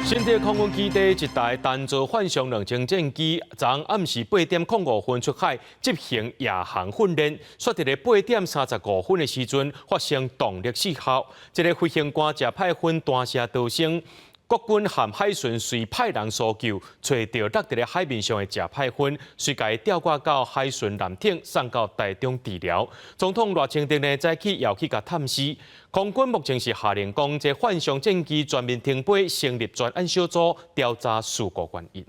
新竹空軍基地一台單座幻象2000戰機，昨暗時8點05分出海執行夜航訓練，煞佇咧8點35分的時陣發生動力失效，這个飛行官謝派芬彈射逃生。國軍和海巡隨派人搜救，揣著落佇咧海面上的謝派芬，隨共伊吊掛到海巡艦艇，送到台中治療。總統賴清德呢，早起也去共探視。空軍目前是下令講，這幻象戰機全面停飛，成立專案小組調查事故原因。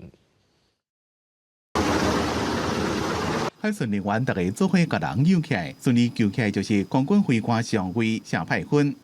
海巡人員逐家做伙共人救起來，順利救起來就是空軍飛官上尉謝派芬。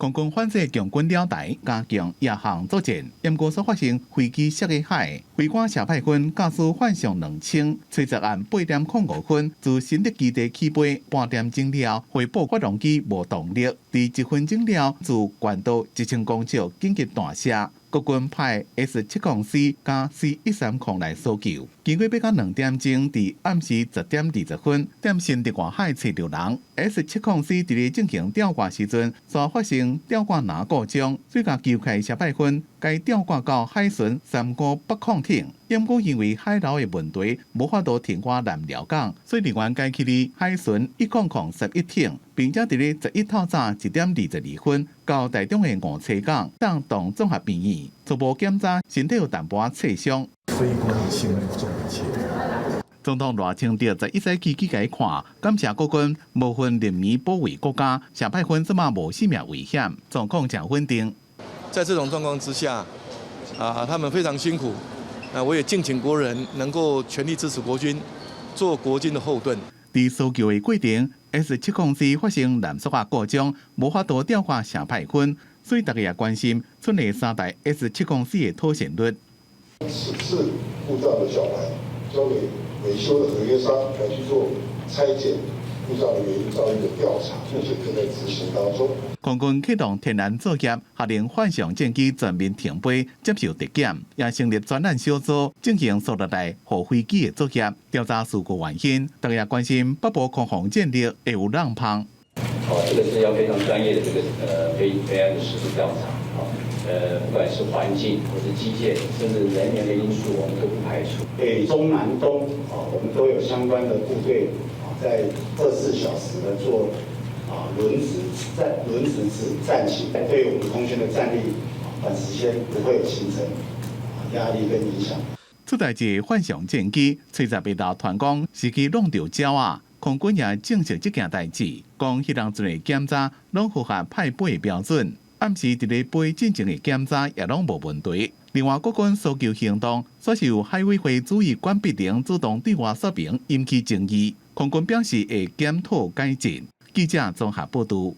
空軍反制共軍釣台，加強夜航作戰。毋過煞發生飛機摔入海，飛官謝派芬駕駛幻象2000，吹十按8點05分自新竹基地起飛，半點鐘了，回報發動機無動力，佇1分鐘了自關島1000公尺緊急彈射。國軍派 S-70C 佮 C-130來搜救，經過欲到2點鐘，佇暗時10點20分，踮新竹外海揣著人。S-70C 佇咧進行吊掛時陣，煞發生吊掛籃故障，所以共救起謝派芬，共吊掛到海巡三五八空艇。毋過因為海流的問題，無法度停掛南寮港，所以人員改去佇海巡10031艇，並且佇咧11透早1點22分到台中的梧棲港當當綜合病院初步檢查，身體有淡薄仔擦傷。非關心做一切。總統賴清德11早起去共伊看，感謝國軍無分人民保衛國家，謝派芬這馬無性命危險，狀況誠穩定。在這種狀況之下，啊，他們非常辛苦。那我也敬請國人能夠全力支持國軍，做國軍的後盾。佇搜救的過程，S-70C 發生纜索仔故障，無法度吊掛謝派芬，所以大家也關心賰的三台 S-70C 的妥善率。此次故障的絞盤交給維修的合約商來去做拆解故障的原因噪音的調查，目前正在執行當中。空軍啟動天然作業，下令幻象戰機全面停飛，接受特檢，也成立專案小組進行蘇格來護飛機的作業，調查事故原因。大家也關心北部空防戰力會有漏縫。哦，這個是要非常專業的這個飛安的實地調查。哦，不管是環境或是機械，甚至人員的因素，我們都不排除。北中南東啊，我們都有相關的部隊啊，在24小時的做啊輪值執戰勤，對我們空軍的戰力短時間不會有形成壓力跟影響。出代誌幻象戰機，吹十被流傳講是去弄著鳥仔，空軍也證實這件代誌，講彼當陣的檢查攏符合派飛的標準，暗時佇咧飛進前的檢查也攏無問題。另外，國軍搜救行動，煞是有海委會主委管碧玲主動對外說明，引起爭議。空軍表示會檢討改進。記者綜合報導。